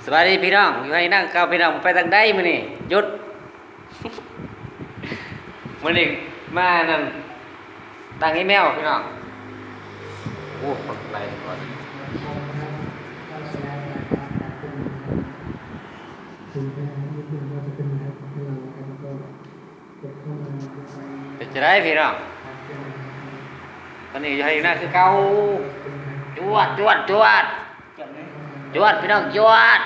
ສະບາຍດີພີ່ນ້ອງ ຢູ່ໃຫ້ນັ່ງເກົ່າພີ່ນ້ອງ ໄປທາງໃດມື້ນີ້? ຢຸດ ມື້ນີ້ມານັ້ນ ຕັ້ງອີເມວພີ່ນ້ອງ. ໂອ້ ໄປກ່ອນ ເປັນຈັ່ງໃດພີ່ນ້ອງ? ຕອນນີ້ຢູ່ໃຫ້ນັ່ງຄືເກົ່າ ຈວດ ຈວດ ຈວດ. ຈວດພີ່ນ້ອງ ຈວດ.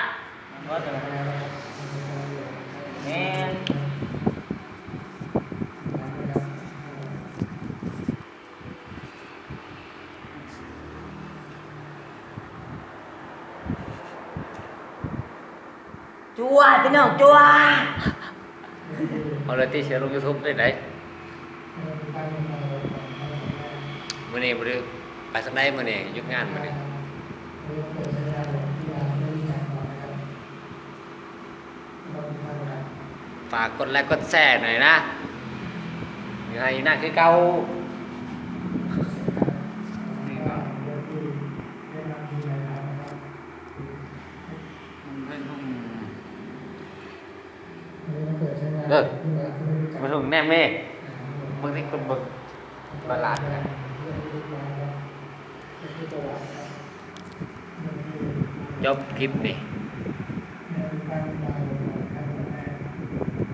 ແມ່ນ ຈວດ ພີ່ນ້ອງ ຈວດ. ເອົາເລີຍຕິ ຊິລົງຢູທູບໄດ້ໃດ. ມື້ນີ້ບໍ່ໄດ້ໄປທາງໃດ ມື້ນີ້ຢຸດງານມື້ນີ້. ຝາກກົດໄລກົດແຊໜ່ອຍນະ ຢູ່ໃຫ້ນັ່ງຄືເກົ່າ. ເດີ ມາເຖິງແນມເມ ເບິ່ງຕິ ເບິ່ງ ເບິ່ງຕະຫຼາດນະ. ຈົບຄລິບນີ້